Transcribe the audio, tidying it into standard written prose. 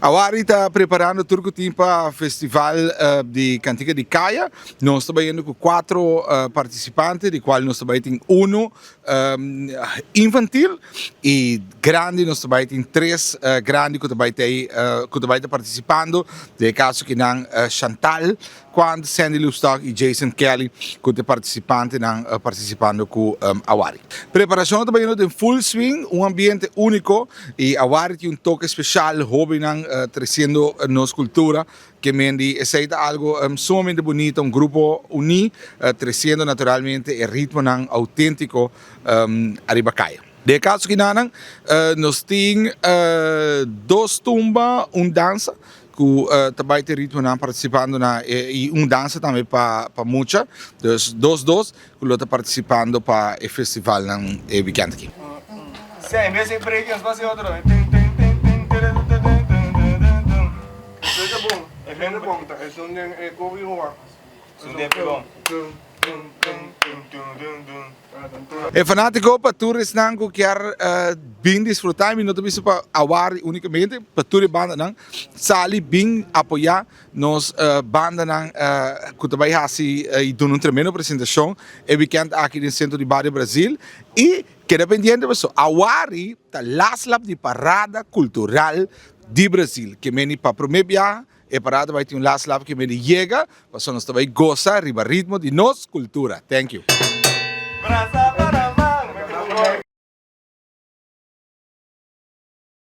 Awari ta preparando tur cu tin pa festival di Cantica di Caya. Nos ta bayendo cu cuatro participante, di cual nos ta bay tin uno infantil y grandi nos ta bay tin tres grandi cu ta bay tey cu ta bay ta participando. Den e caso kinan Chantal Quant, Sandy Loopstok y Jason Kelly cu ta e participantenan participando cu Awari. Preparacion ta bayendo den full swing, un ambiente unico y Awari tin un toke special, hobennan treciendo nos cultura. Ke men di esey ta algo sumamente bunita, un grupo uni treciendo naturalmente e ritmonan autentico ariba caya. Den e caso kinanan nos tin dos tumba, un dansa cu ta bay te ritmonan participando na y un dansa tambe pa mucha, dus dos dos cu lo ta participando pa e festivalnan e weekend aki. E fanátiko pa tur esnan ku kier bin disfrutá, mi no ta bisa pa awari únikamente, pa tur e bandanan sali bin apoyá nos bandanan ku ta bai hasi i duna un tremendo presentashon e wikènt aki den Sentro di Bario Brazil. I keda pendiente pasobra awari ta laslap di parada kultural di Brazil ke meni pa promé biaha E parada bai tin un last lap ke mende yega, pasobra nos ta bai gosa riba ritmo di nos kultura. Thank you. Brasa.